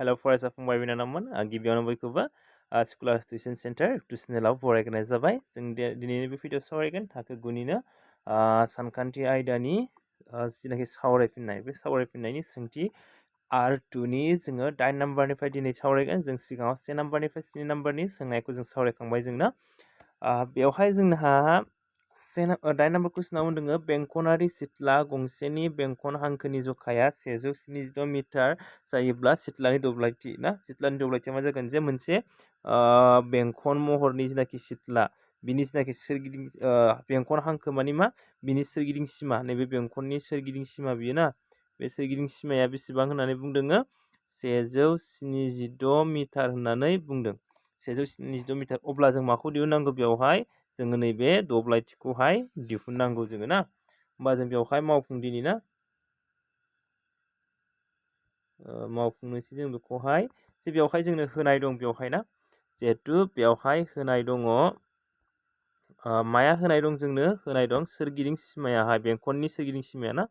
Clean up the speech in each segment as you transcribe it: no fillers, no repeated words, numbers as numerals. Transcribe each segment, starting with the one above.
Hello फरायसाफंबाय बिनानावमोन गिबियावनो बयखौबो school tuition centre टिउसनेलाव बरायग्रोनाय जाबाय जों दिनैनि बे भिडिअ सावरायगोन थाखो 9निनो सानखान्थि आयदानि जिनाखि सावरायफिननाय बे सावरायफिननायनि सोंथि R2 नि जोङो 8 नाम्बारनिफ्राय दिनै सावरायगोन जों सिगाङाव 1 नाम्बारनिफ्राय 3 नाम्बारनि सोंनायखौ जों सावरायखांबाय जोंना बेवहाय जोंहा 8 नाम्बार कुइसनाव होनदों बेंखनारि सिथ्ला गंसेनि बेंखन हांखोनि जखाया 176 मिटार जायोब्ला सिथ्लानि दब्लायथि ना सिथ्लानि दब्लायथिया मा जागोन जे मोनसे बेंखन महरनि जिनाखि सिथ्ला बिनि जिनाखि सोरगिदिं बेंखन हांखो मानि मा बिनि सोरगिदिं सिमा नैबे बेंखननि सोरगिदिं सिमा बियो ना बे सोरगिदिं सिमाया बेसेबां होननानै बुंदों 176 मिटार होननानै बुंदों 176 मिटार अब्ला जों माखौ दिहुननांगौ बेवहाय जोङो नैबे दब्लायथिखौहाय दिहुननांगौ जोङो ना होमबा जों बेवहाय मावफुंदिनि ना मावफुंनोसै जों बेखौहाय जे बेवहाय जोंनो होनाय दं बेवहाय ना जिहेतु बेवहाय होनाय दङ माया होनाय दं जोंनो होनाय दं सोरगिदिं सिमायाहाय बेंखननि सोरगिदिं सिमाया ना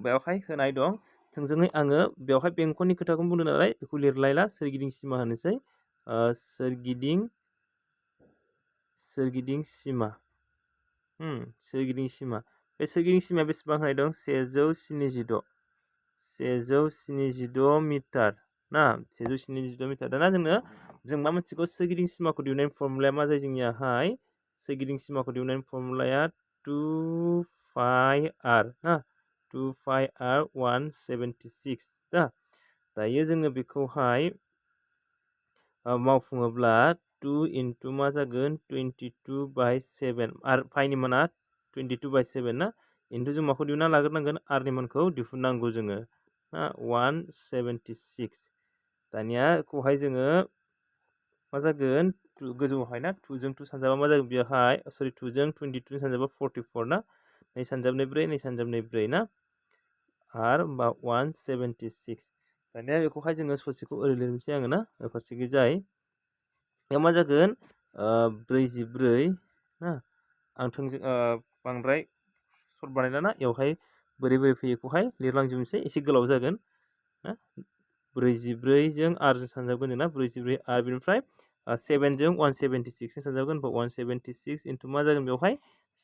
बेवहाय होनाय दं थोंजोङै आङो बेवहाय बेंखननि खोथाखौनो बुंदों नालाय बेखौ लिरलायला सोरगिदिं सिमा होनोसै सोरगिदिं सिमा सोरगिदिं सिमा बे सोरगिदिं सिमाया बेसेबां होनाय दं 176 मिटार ना 176 मिटार दाना जों मा मोनथिगौ सोरगिदिं सिमाखौ दिहुननायनि फर्मुलाया मा जायो जोंनियाहाय सोरगिदिं सिमाखौ दिहुननायनि फर्मुलाया 2 पाइ r ना 2 पाइ r 176 दा दायो जोङो बेखौहाय मावफुङोब्ला 2 into मा जागोन 22/7 आरो पाइनि माना 22/7 ना इन्टु जों माखौ दिहुनना लाग्रोनांगोन r नि मानखौ दिहुननांगौ जोङो 176 दानिया बेखौहाय जोङो मा जागोन गोजौआवहाय ना 2 जों 2 सानजाबा मा जागोन बेवहाय सरि 2 जों 22 सानजाबा 44 ना 2 सानजाबनै 4 2 सानजाबनै 4 ना r होमबा 176 दानिया बेखौहाय जोङो ससेखौ ओरै लिरनोसै आङो ना फारसेखै जाय बेयाव मा जागोन 44 ना आं थोंजों बांद्राय सर्ट बानायला ना बेवहाय बोरै फैयो बेखौहाय लिरलांजोबनोसै एसे गोलाव जागोन 44 जों r जों सानजाबगोन जोंना 44 r बिनिफ्राय 7 जों 176 सानजाबगोन 176 into मा जागोन बेवहाय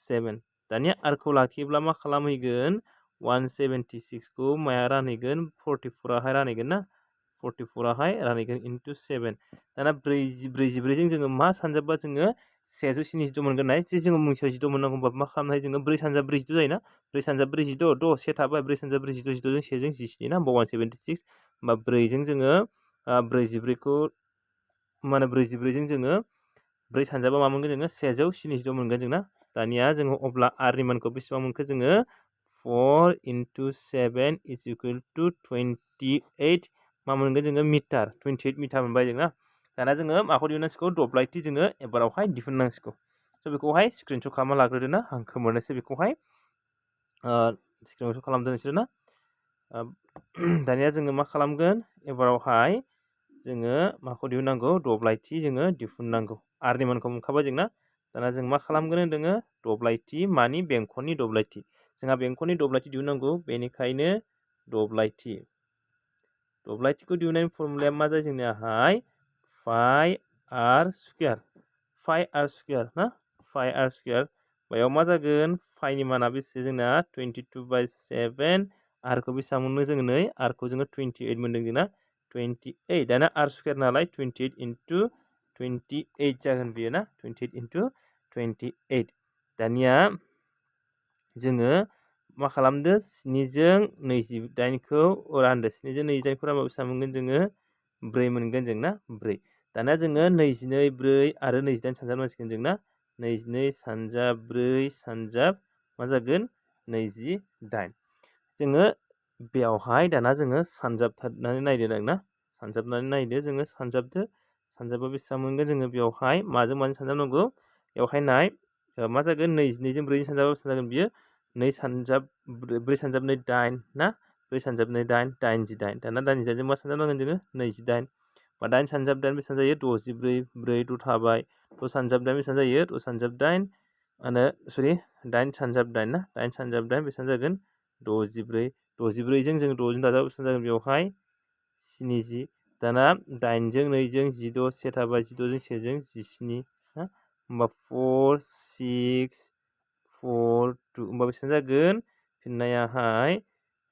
7 दानिया r खौ लाखियोब्ला मा खालामहैगोन 176 खौ माया रानहैगोन 44 आवहाय रानहैगोन ना 44 आवहाय रानहैगोन into 7 दाना 44 जों जोङो मा सानजाबबा जोङो 176 मोनगोन नाय जे जोङो मुंसेयाव 16 मोननांगौ होनबा मा खालामनो हायो जोङो 4 सानजाब 46 जायोना 4 सानजाब 46 द' से थाबाय 4 सानजाब 46 16 जों 1 जों 17 ना होमबा 176 होमबा 4 जों जोङो 44 खौ माने 44 जों जोङो 4 सानजाबा मा मोनगोन जोङो 176 मोनगोन जोंना दानिया जोङो अब्ला r नि मानखौ बेसेबां मोनखो जोङो 4 into 7 is equal to 28 मा मोनगोन जोङो मिटार 28 मिटार मोनबाय जोंना दाना जोङो माखौ दिहुननांसिगौ दब्लायथि जोङो एबारावहाय दिहुननांसिगौ स' बेखौहाय स्क्रिनशट खालामना लाग्रोदो ना आं खोमोरनोसै बेखौहाय स्क्रिनशट खालामदो नोंसोर ना दानिया जोङो मा खालामगोन एबारावहाय जोङो माखौ दिहुननांगौ दब्लायथि जोङो दिहुननांगौ r नि मानखौ मोनखाबाय जोंना दाना जों मा खालामगोन होनदों दब्लायथि मानि बेंखननि दब्लायथि जोंहा बेंखननि दब्लायथि दिहुननांगौ बेनिखायनो दब्लायथिखौ दिहुननायनि फर्मुलाया मा जायो जोंनियाहाय पाइ r स्कुयार ना पाइ r स्कुयार बेयाव मा जागोन पाइनि माना बेसे जोंना 22/7 r खौ बेसेबां मोननो जोङो नै r खौ जोङो 28 मोनदों जोंना 28 दाना r स्कुयार नालाय 28 into 28 जागोन बियो ना 28 into 28 दानिया जोङो मा खालामदो 7 जों 28 खौ रानदो 7 जों 28 खौ रानबा बेसेबां मोनगोन जोङो 4 मोनगोन जों ना 4 दाना जोङो 22 4 आरो 28 सानजाबनांसिगोन जों ना 22 सानजाब 4 सानजाब मा जागोन 28 जोङो बेयावहाय दाना जोङो सानजाबथारनानै नायदो ना सानजाबनानै नायदो जोङो सानजाबा बेसेबां मोनगोन जोङो बेयावहाय माजों सानजाबनांगौ बेवहाय नाय मा जागोन 22 जों 4 सानजाबा बेसेबां जागोन बियो 2 सानजाब 4 सानजाब 2 8 ना 4 सानजाब 2 8 88 दाना 88 जों मा सानजाबनांगोन जोङो 28 बा 8 सानजाब 8 बेसेबां जायो 64 4 द' थाबाय 6 सानजाब 8 बेसेबां जायो 6 सानजाब 8 सरि 8 सानजाब 8 ना 8 सानजाब 8 बेसेबां जागोन 64 जों 6 जों दाजाबा बेसेबां जागोन बेवहाय 70 दाना 8 जों 2 जों 16 से थाबाय 16 जों 1 जों 17 हा होमबा 4 6 4 2 होमबा बेसेबां जागोन फिननायाहाय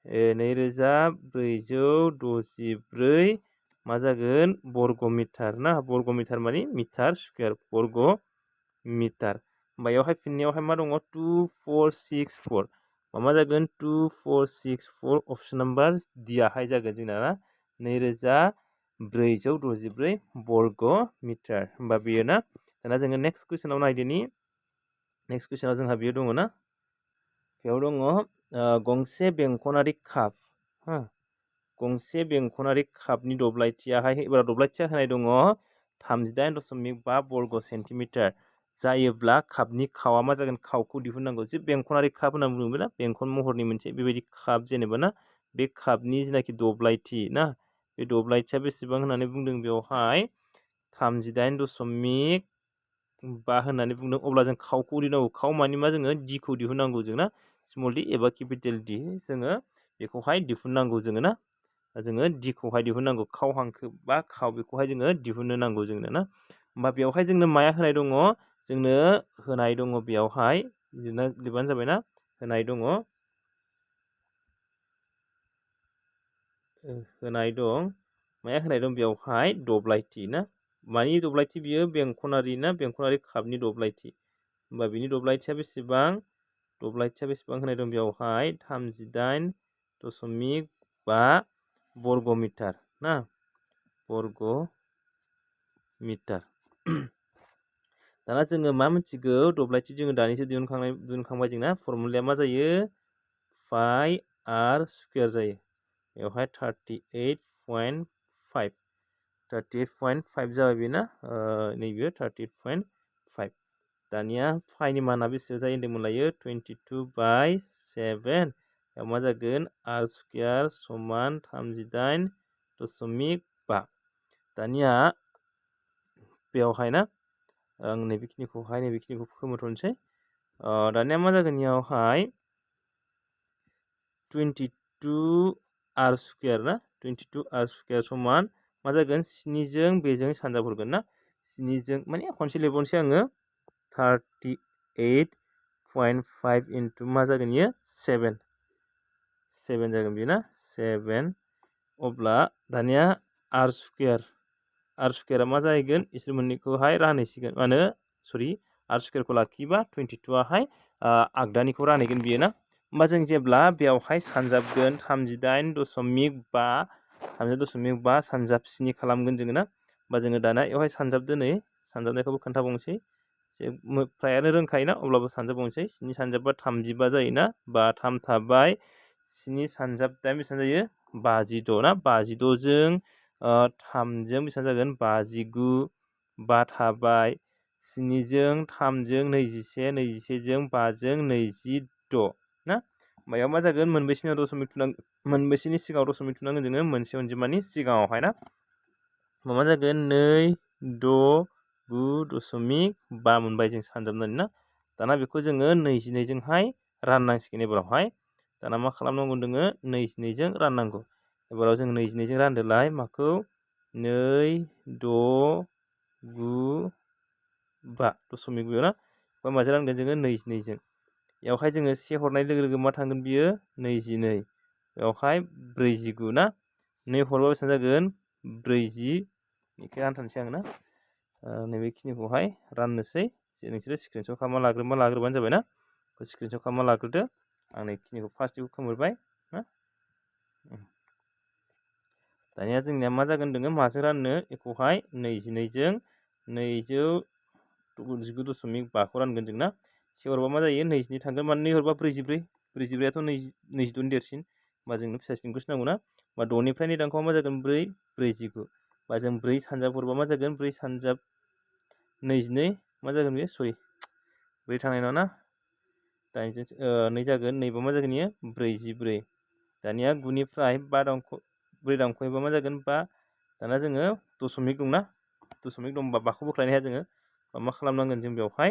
2464 मा जागोन बर्ग मिटार ना बर्ग मिटार माने मिटार स्क्वायर बर्ग मिटार होमबा बेयावहाय फिननायावहाय मा दङ 2464 मा जागोन 2464 अप्शन नाम्बार डि आहाय जागोन जोंना ना 2464 बर्ग मिटार होमबा बेयो ना दाना जोङो नेक्स्ट कुइसनाव नायदोनि नेक्स्ट कुइसनाव जोंहा बेयो दङ ना बेयाव दङ गंसे बेंखनारि काप हा गंसे बेंखनारि कापनि दब्लायथियाहाय एबार दब्लायथिया होनाय दङ 38.5 बर्ग सेन्टिमिटार जायोब्ला कापनि खावा मा जागोन खावखौ दिहुननांगौ जे बेंखनारि काप होनना बुङोब्ला बेंखन महरनि मोनसे बेबायदि काप जेनेबा ना बे कापनि जेनाखि दब्लायथि ना बे दब्लायथिया बेसेबां होननानै बुंदों बेवहाय 38.5 होननानै बुंदों अब्ला जों खावखौ दिहुननांगौ खाव मानि मा जोङो डि खौ दिहुननांगौ जों ना स्मल डि एबा केपिटेल डि जोङो बेखौहाय दिहुननांगौ जोङो ना जोङो डि खौहाय दिहुननांगौ खाव हांखो बा खाव बेखौहाय जोङो दिहुननो नांगौ जोंनो ना होमबा बेवहाय जोंनो माया होनाय दङ जोंनो होनाय दङ बेयावहाय लिरबानो जाबायना होनाय दङ माया होनाय दं बेवहाय दब्लायथि ना मानि दब्लायथि बियो बेंखनारि ना बेंखनारि कापनि दब्लायथि होमबा बिनि दब्लायथिया बेसेबां होनाय दं बेवहाय 38.5 बर्ग मिटार ना बर्ग मिटार दाना जोङो मा मिथिगौ दब्लायथि जोङो दानिसो दिहुनखांबाय जोंना फर्मुलाया मा जायो पाइ आर स्क्वायर जायो बेवहाय 38.5 जाबाय बेना नैबे 38.5 दानिया फाइनि माना बेसे जायो होनदोंमोनलायो 22/7 मा जागोन आर स्क्वायर समान 38.5 दानिया बेवहाय ना आं नैबेखिनिखौ खोमोरथ'नोसै दानिया मा जागोन इयावहाय 22 आर स्क्वायर ना 22 आर स्क्वायर समान मा जागोन 7 जों बेजों सानजाबहरगोन ना 7 जों माने खनसे लिरबावनोसै आङो 38.5 इनटु मा जागोन इयो 7 जागोन बेयो ना 7 अब्ला दानिया आर स्क्वायरा मा जाहैगोन इसोर मोननैखौहाय रानहैसिगोन मा होनो सरि आर स्क्वायरखौ लाखियोबा 22 आहाय आगदानिखौ रानहैगोन बियो ना होमबा जों जेब्ला बेवहाय सानजाबगोन 38.5 सानजाब 7 खालामगोन जोङो ना होमबा जोङो दाना बेवहाय सानजाबदो नै सानजाबनायखौबो खोन्थाबावनोसै फ्रायानो रोंखायोना अब्लाबो सानजाबावनोसै 7 सानजाबबा 35 जायोना 3 थाबाय 7 सानजाब 8 बेसेबां जायो 56 ना 56 जों 3 जों बेसेबां जागोन 59 5 थाबाय 7 जों 3 जों 21 21 जों 5 जों 26 ना मायाव मा जागोन मोनबेसेनि दशमिक थुनांगोन मोनबेसेनि सिगाङाव दशमिक थुनांगोन जोङो मोनसे अनजिमानि सिगाङावहाय ना मा जागोन 2 6 9.5 मोनबाय जों सानजाबनानै ना दाना बेखौ जोङो 22 जोंहाय राननांसिगोन एबारावहाय दाना मा खालामनांगौ दोङो 22 जों राननांगौ एबाराव जों 22 जों रानदोलाय माखौ 2 6 9 5.5 ना माजों रानगोन जोङो 22 जों बेयावहाय जोङो से हरनाय लोगो लोगो मा थांगोन बियो 22 बेवहाय 49 ना 2 हरबा बेसेबां जागोन 40 बेखौ रानथारनोसै आं ना नैबेखिनिखौहाय राननोसै नोंसोरो स्क्रिनशट खालामना लाग्रोबानो जाबाय ना स्क्रिनशट खालामना लाग्रोदो आं नैखिनिखौ फार्स्टखौ खोमोरबाय ना दानिया जोंनिया मा जागोन दोङो माजों राननो बेखौहाय 22 जों 299.5 खौ रानगोन जों ना से हरबा मा जायो 22 थांगोन माने 2 हरबा 44 आथ' 22 नि देरसिन होमबा जोंनो फिसासिनखौसो नांगौ ना होमबा 2 निफ्राय नै दांखौआ मा जागोन 4 49 बा जों 4 सानजाब हरबा मा जागोन 4 सानजाब 22 मा जागोन बेयो सरि 4 थांनाय नङा ना 2 जागोन नैबा मा जागोन इयो 44 दानिया 9 निफ्राय 4 दांख'योबा मा जागोन 5 दाना जोङो दशमिक दंना दशमिक दंबा 5खौ बोख्लायनो हाया जोङो मा खालामनांगोन जों बेवहाय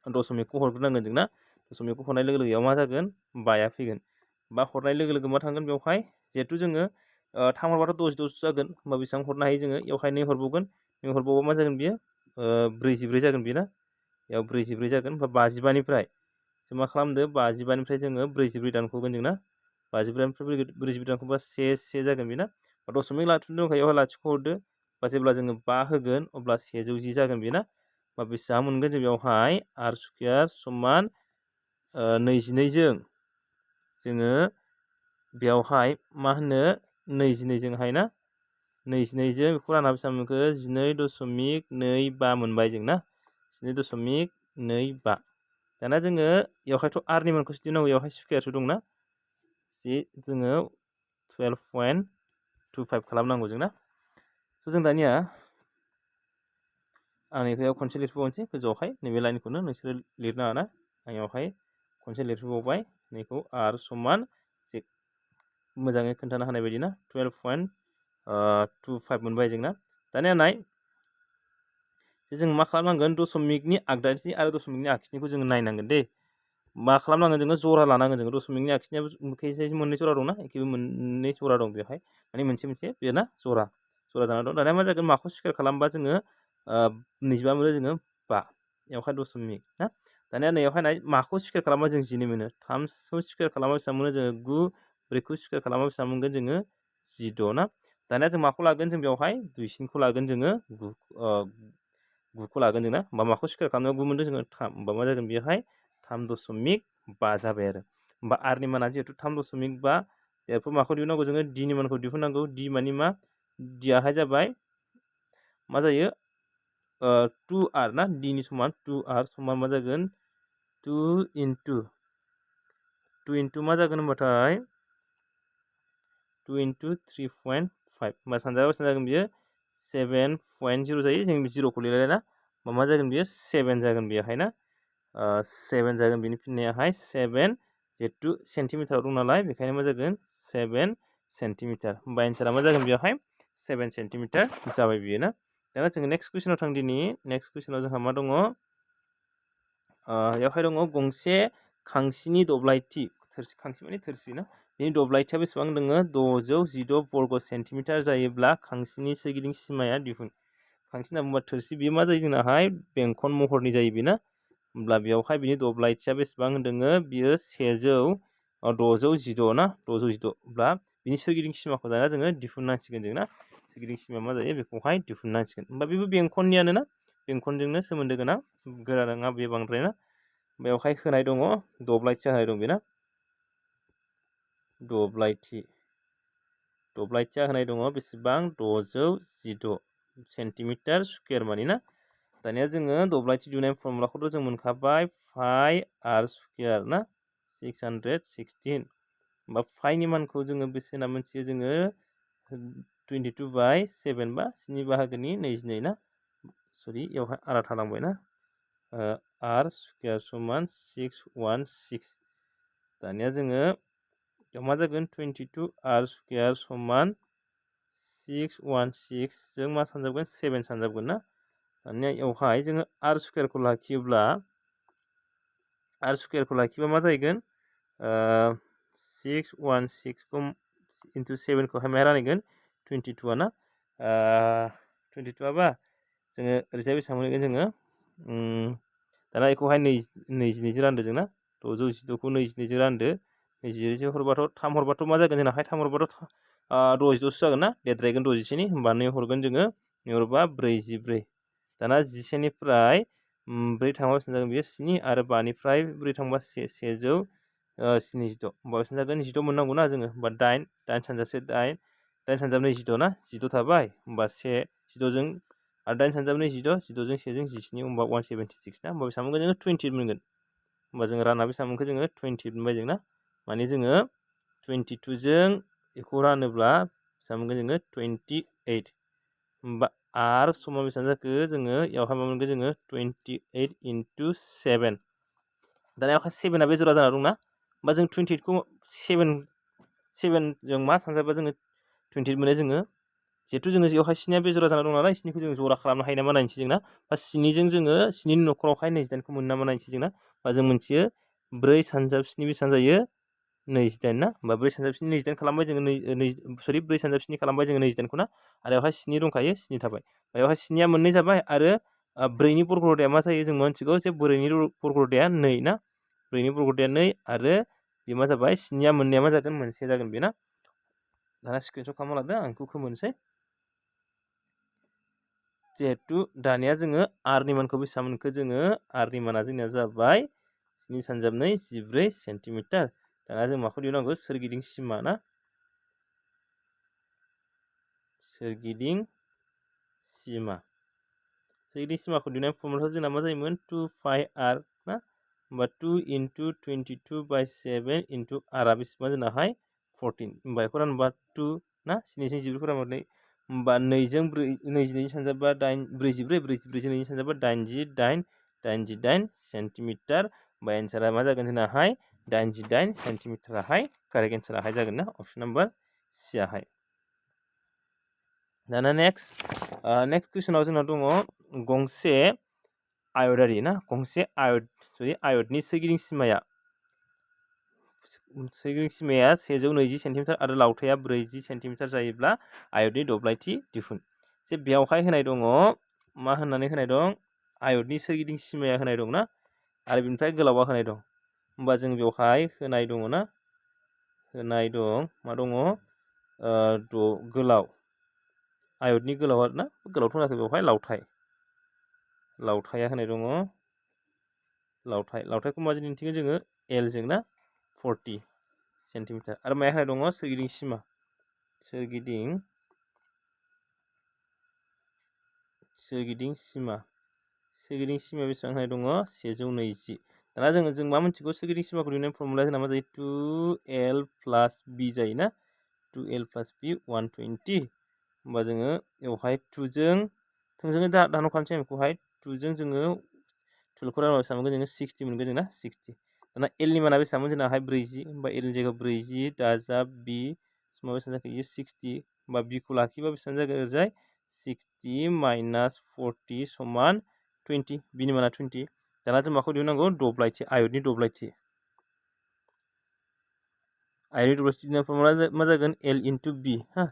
दशमिकखौ हरग्रोनांगोन जों ना दशमिकखौ हरनाय लोगो लोगो मा जागोन 5 फैगोन 5 हरनाय लोगो लोगो मा थांगोन बेवहाय जिहेथु जोङो थाम हरबाथ' 66 जागोन होमबा बेसेबां हरनो हायो जोङो बेवहाय 2 हरबावगोन 2 हरबावबा मा जागोन बियो 44 जागोन बेयो ना बेयाव 44 जागोन ओमफ्राय 55 निफ्राय जों मा खालामदो 55 निफ्राय जोङो 44 दानख'गोन जों ना 55 निफ्राय 44 दानख'बा 1 जागोन बेना दशमिक लाखिनो दंखायो बेवहाय लाथिख' हरदो बा जेब्ला जोङो 5 होगोन अब्ला 110 जागोन बेना होमबा बेसेबां मोनगोन जों बेवहाय r स्कुयार समान 22 जों जोङो बेवहाय मा होनो 22 जोंहाय ना 22 जों बेखौ रानना बेसेबां मोनखो 12.25 मोनबाय जों ना 12.25 दाना जोङो बेवहायथ' r नि मानखौसो दिहुननांगौ बेवहाय स्कुयारसो दंना जोङो 12.25 खालामनांगौ जोंना जों दानिया आं बेयाव खनसे लिरफिनबावनोसै गोजौआवहाय नैबे लाइनखौनो नोंसोरो लिरनाङा ना आं बेवहाय खनसे लिरफिनबावबाय नैखौ r समान मोजाङै खोन्थानो हानाय बायदि ना 12.25 मोनबाय जोंना दानिया नाय जों मा खालामनांगोन दशमिकनि आगदाथिं आरो दशमिकनि आगसिनिखौ जोङो नायनांगोन दे मा खालामनांगोन जोङो जरा लानांगोन जोङो दशमिकनि आगसिनियाबो मोननै जरा दंना एखेबो मोननै जरा दं बेवहाय माने मोनसे बेयो ना जरा जाना दं दानिया मा जागोन माखौ स्कुयार खालामबा जोङो 25 मोनो जोङो 5 बेवहाय दशमिक ना दानिया नैयावहाय नाय माखौ स्कुयार खालामबा जों 12 मोनो 3खौ स्कुयार खालामबा बेसेबां मोनो जोङो 9 4खौ स्कुयार खालामबा बेसेबां मोनगोन जोङो 16 ना दानिया जों माखौ लागोन जों बेवहाय दुइसिनखौ लागोन जोङो 9खौ लागोन जोंना होमबा माखौ स्कुयार खालामनायाव 9 मोनदों जोङो 3 होमबा मा जागोन बेवहाय 3.5 जाबाय आरो होमबा r नि माना जिहेतु 3.5 देरफोर माखौ दिहुननांगौ जोङो d नि मानखौ दिहुननांगौ d मानि मा d आहाय जाबाय मा जायो 2r ना d नि समान 2r समान मा जागोन 2 into मा जागोन होनबाथाय 2 into 3.5 होमबा सानजाबा बेसेबां जागोन बियो 7.0 जायो जों 0खौ लिरलाय ना मा जागोन बियो 7 जागोन बेयावहाय ना 7 जागोन बिनि फिननायाहाय 7 जिहेतु सेन्टिमिटार दं नालाय बेखायनो मा जागोन 7 सेन्टिमिटार होमबा एन्सारा मा जागोन बेयावहाय 7 सेन्टिमिटार जाबाय बियो ना दाना जोङो नेक्स्ट कुइसनाव थांदिनि नेक्स्ट कुइसनाव जोंहा मा दङ बेवहाय दङ गंसे खांसिनि दब्लायथि खांसि माने थोरसि ना बेनि दब्लायथिया बेसेबां दङ 616 वर्ग सेन्टिमिटार जायोब्ला खांसिनि सोरगिदिं सिमाया दिहुन खांसि होनना बुङोबा थोरसि बेयो मा जायो जोंनाहाय बेंखन महरनि जायो बेना होमब्ला बेवहाय बिनि दब्लायथिया बेसेबां दोङो बियो 616 ना 616ब्ला बिनि सोरगिदिं सिमाखौ दाना जोङो दिहुननांसिगोन जों ना सोरगिदिं सिमा मा जायो बेखौहाय दिहुननांसिगोन होमबा बेबो बेंखननियानो ना बेंखनजोंनो सोमोन्दो गोनां गोरा नङा बे बांद्राय ना बेवहाय होनाय दङ दब्लायथि होनाय दं बेना दब्लायथिया होनाय दङ बेसेबां 616 सेन्टिमिटार स्कुयार मानि ना दानिया जोङो दब्लायथि दिहुननाय फर्मुलाखौथ' जों मोनखाबाय फाइ r स्कुयार ना 616 होमबा फाइनि मानखौ जोङो बेसे होनना मोनथियो जोङो 22/7 बा 7 बाहागोनि 22 ना सरि बेवहाय आरा थालांबाय ना r स्कुयार समान 616 दानिया जोङो बेयाव मा जागोन 22r स्कुयार समान 616 जों मा सानजाबगोन 7 सानजाबगोन ना दानिया बेवहाय जोङो r स्कुयारखौ लाखियोब्ला मा जाहैगोन 616खौ into 7खौहाय मा रानगोन 22 ना 22 बा जोङो ओरैजाय बेसेबां मोनगोन जोङो दाना बेखौहाय 22 रानदो जोंना 616खौ 22 रानदो 22 हरबाथ' 3 हरबाथ' मा जागोन जोंनाहाय 3 हरबाथ' 66 जागोन ना देरद्रायगोन 61नि होमबा 2 हरगोन जोङो 2 हरबा 44 दाना 11 निफ्राय 4 थांबा बेसेबां जागोन बियो 7 आरो 5 निफ्राय 4 थांबा 176 होमबा बेसेबां जागोन 16 मोननांगौ ना जोङो होमबा 8 सानजाबसे 8 सानजाबनै 16 ना 16 थाबाय होमबा 16जों आरो 8 सानजाबनै 16 16जों 1जों 17 होमबा 176 ना होमबा बेसेबां मोनगोन जोङो 20 मोनगोन होमबा जोङो रानना बेसेबां मोनखो जोङो 20 मोनबाय जों ना माने जोङो 22जों बेखौ रानोब्ला बेसेबां मोनगोन जोङो 28 होमबा r समान बेसेबां जाखो जोङो बेयावहाय मा मोनगोन जोङो 28 into 7 दाना बेवहाय 7आ बे जरा जाना दंना होमबा जों 28खौ 7जों मा सानजाबा जोङो 28 मोनो जोङो जिहेतु जोङो बेवहाय 7आ बे जरा जाना दं नालाय 7खौ जोङो जरा खालामनो हायो नामा नायनोसै जोंना बा 7जों जोङो 7नि न'खरावहाय 28खौ मोनो नामा नायनोसै जोंना बा जों मोनथियो 4 सानजाब 7 बेसेबां जायो 28 ना होमबा 4 सानजाबस्नि 28 खालामबाय जोङो सरि 4 सानजाबस्नि खालामबाय जोङो 28 खौ ना आरो बेवहाय 7 दंखायो 7 थाबाय बेवहाय 7 मोननै जाबाय आरो 4 नि बर्ग'रथाया मा जायो जों मिथिगौ जे 4 नि बर्ग'रथाया 2 ना 4 नि बर्ग'रथाया 2 आरो बे मा जाबाय 7 मोननैया मा जागोन मोनसे जागोन बे ना दाना स्क्रिनशट खालामना लादो आं बेखौ खोमोनसै जिहेतु दानिया जोङो r नि मानखौ बेसेबां मोनखो जोङो r नि माना जोंनिया जाबाय 7 सानजाब 2 14 सेन्टिमिटार दाना जों माखौ दिहुननांगौ सोरगिदिं सिमा ना सोरगिदिं सिमाखौ दिहुननाय फर्मुलाया जोंना मा जायोमोन 2 पाइ r ना होमबा 2 × 22/7 × r आ बेसेबां जोंनाहाय 14 होमबा बेखौ रानबा 2 ना 7 जों 14 रानबाथाय होमबा 2 जों 22 सानजाबा 8 44 44 जों 2 सानजाबा 88 सेन्टिमिटार होमबा एन्सारा मा जागोन जोंनाहाय 88 सेन्टिमिटाराहाय कारेक्ट एन्साराहाय जागोन ना अपसन नाम्बार सि आहाय दाना नेक्स्ट कुइसनाव जोंनाव दङ गंसे आयतारि ना गंसे आयतनि सोरगिदिं सिमाया 120 सेन्टिमिटार आरो लावथाया 40 सेन्टिमिटार जायोब्ला आयतनि दब्लायथि दिहुन जे बेयावहाय होनाय दङ मा होननानै होनाय दं आयतनि सोरगिदिं सिमाया होनाय दं ना आरो बेनिफ्राय गोलावा होनाय दं होमबा जों बेवहाय होनाय दङ ना होनाय दं मा दङ गोलाव आयतनि गोलाव आरो ना गोलावथ' होनाखै बेवहाय लावथाया होनाय दङ लावथायखौ माजों दिन्थिगोन जोङो L जों ना 40 सेन्टिमिटार आरो माया होनाय दङ सोरगिदिं सिमा सोरगिदिं सिमाया बेसेबां होनाय दङ 120 दाना जों मा मिथिगौ सोरगिदिं सिमाखौ दिहुननाय फर्मुलाया जोंना मा जायो 2L + B जायो ना 2L + B 120 होमबा जोङो बेवहाय 2 जों थोंजोङै दानखानोसै बेखौहाय 2 जों जोङो 12 खौ रानबा बेसेबां मोनगोन जोङो 60 मोनगोन जोंना 60 दाना L नि माना बेसेबांमोन जोंनाहाय 40 होमबा L नि जायगायाव 40 दाजाब B बेसेबां जाखो 60 होमबा B खौ लाखिबा बेसेबां जागोन ओरैजाय 60 - 40 = 20 B नि माना 20 दाना जों माखौ दिहुननांगौ दब्लायथि आयतनि दब्लायथि दिहुननाय फर्मुलाया मा जागोन L × B हा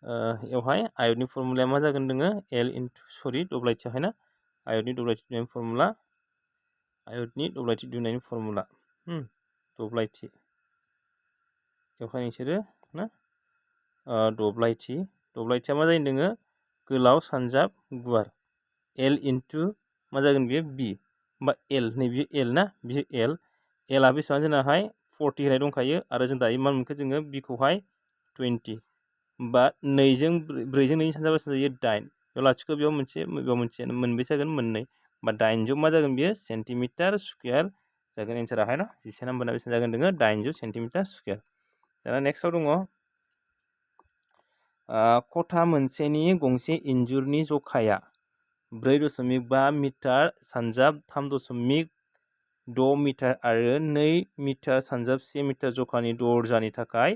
बेवहाय आयतनि फर्मुलाया मा जागोन दोङो L दब्लायथियावहाय ना आयतनि दब्लायथि दिहुननायनि फर्मुला दब्लायथि बेवहाय नोंसोरो ना दब्लायथिया मा जायो दोङो गोलाव सानजाब गुवार L × मा जागोन बेयो B होमबा L नैबे L ना बियो L आ बेसेबां जोंनाहाय 40 होनाय दंखायो आरो जों दायो मा मोनखो जोङो B खौहाय 20 होमबा 2 जों 4 जों 2 सानजाबा जायो 8 बेयाव लाथिख' बेयाव मोनसे मोनबेसे जागोन मोननै होमबा 800 मा जागोन बेयो सेन्टिमिटार स्कुवेर जागोन एन्साराहाय ना 11 नाम्बारना बेसेबां जागोन दोङो 800 सेन्टिमिटार स्कुवेर दाना नेक्स्टआव दङ खथा मोनसेनि गंसे इन्जुरनि जखाया 4.5 मिटार सानजाब 3.6 मिटार आरो 2 मिटार सानजाब 1 मिटार जखानि दरजानि थाखाय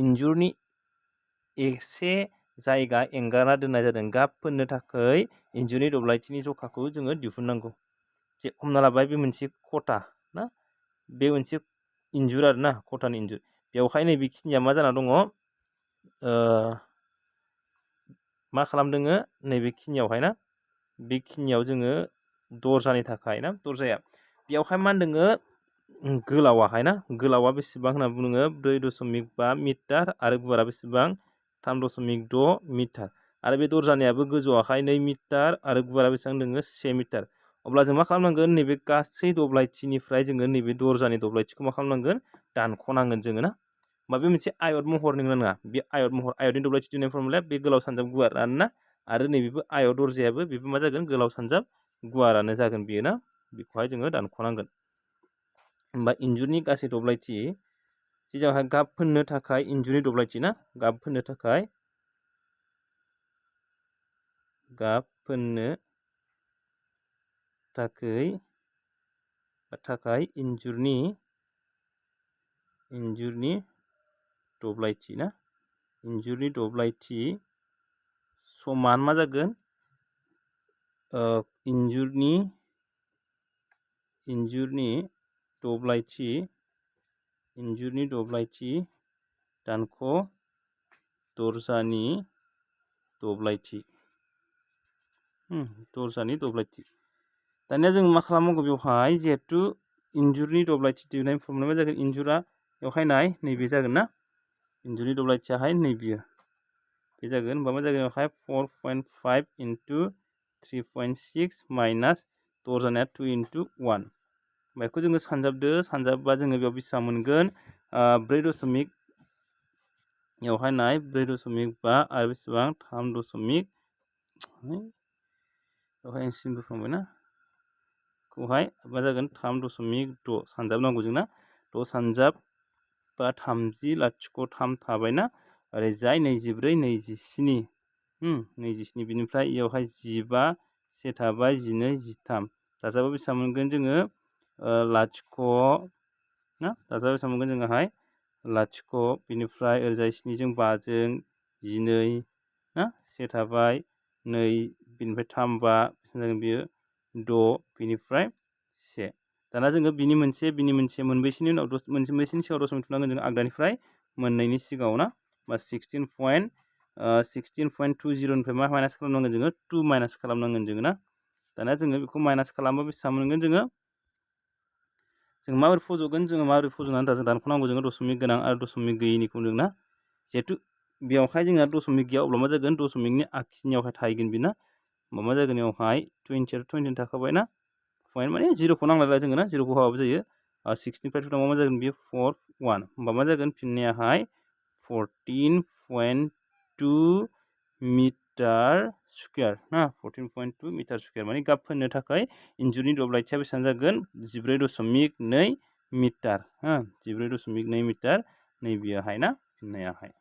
इन्जुरनि एसे जायगा एंगारना दोननाय जादों गाब फोननो थाखाय इन्जुरनि दब्लायथिनि जखाखौ जोङो दिहुननांगौ जे हमना लाबाय बे मोनसे खथा ना बे मोनसे इन्जुर आरो ना खथानि इन्जुर बेवहाय नैबेखिनिया मा जाना दङ मा खालामदोङो नैबेखिनियावहाय ना बेखिनियाव जोङो दरजानि थाखाय ना दरजाया बेयावहाय मा होनदोङो गोलावाहाय ना गोलावा बेसेबां होनना बुङो 4.5 मिटार आरो गुवारा बेसेबां 3.6 मिटार आरो बे दरजानियाबो गोजौआवहाय 2 मिटार आरो गुवारा बेसेबां दोङो 1 मिटार अब्ला जों मा खालामनांगोन नैबे गासै दब्लायथिनिफ्राय जोङो नैबे दरजानि दब्लायथिखौ मा खालामनांगोन दानख'नांगोन जोङो ना होमबा बे मोनसे आयत महर नङा बे आयतनि दब्लायथि दिहुननाय फर्मुलाया बे गोलाव सानजाब गुवारानो ना आरो नैबेबो आयत दरजायाबो बेबो मा जागोन गोलाव सानजाब गुवारानो जागोन बेयो ना बेखौहाय जोङो दानख'नांगोन होमबा इन्जुरनि गासै दब्लायथि जेरावहाय गाब फोननो थाखाय इन्जुरनि दब्लायथि ना गाब फोननो थाखाय इन्जुरनि दब्लायथि ना इन्जुरनि दब्लायथि समान मा जागोन इन्जुरनि दब्लायथि इन्जुरनि दब्लायथि दानख' दरजानि दब्लायथि दरजानि दब्लायथि दानिया जों मा खालामनांगौ बेवहाय जिहेतु इन्जुरनि दब्लायथि दिहुननायनि फर्मुलाया मा जागोन इन्जुरा बेवहाय नाय नैबे जागोन ना इन्जुरनि दब्लायथियाहाय नैबेयो बे जागोन होमबा मा जागोन बेवहाय 4.5 into 3.6 माइनास दरजानाया 2 into 1 बेखौ जोङो सानजाबबा जोङो बेयाव बेसेबां मोनगोन 4.5 बेवहाय नाय 4.5 आरो बेसेबां 3.5 बेवहाय सिन बोखांबाय ना खौहाय मा जागोन 3.6 सानजाबनांगौ जोंना 6 सानजाब बा 30.3 थाबायना ओरैजाय 24 27 27 बिनिफ्राय इयावहाय 15 से थाबाय 12 13 दाजाबा बेसेबां मोनगोन जोङो लाथिख' ना दाजाबा बेसेबां मोनगोन जोङोहाय लाथिख' बिनिफ्राय ओरैजाय 7 जों 5 जों 12 ना से थाबाय 2 बिनिफ्राय 3 5 बेसेबां जागोन बियो 6 बिनिफ्राय 1 दाना जोङो बिनि मोनसे मोनबैसेनि उनाव मोनबैसेनि सिगाङाव दशमिक थुनांगोन जों आगदानिफ्राय मोननैनि सिगाङाव ना बा 16.20 निफ्राय मा माइनास खालामनांगोन जोङो 2 माइनास खालामनांगोन जोङो ना दाना जोङो बेखौ माइनास खालामबा बेसेबां मोनगोन जों माबोरै फज'गोन जोङो माबोरै फज'नानै दानख'नांगौ जोङो दशमिक गोनां आरो दशमिक गैयिनिखौ जों ना जिहेतु बेयावहाय जोंहा दशमिक गैया अब्ला मा जागोन दशमिकनि आखिनियावहाय थाहैगोन बेना होमबा मा जागोन बेयावहाय 20 आरो 20 थाखाबाय ना पइन्ट माने 0खौ नांलायला जोङो ना 0खौ होआबाबो जायो 6 निफ्राय 2 थांबा मा जागोन बेयो 4 1 होमबा मा जागोन फिननायाहाय 14.2 मिटार स्कुवेर ना 14.2 मिटार स्कुवेर माने गाब फोननो थाखाय इन्जुरनि दब्लायथिया बेसेबां जागोन 14.2 मिटार 14.2 मिटार नैबेयावहाय ना फिननायाहाय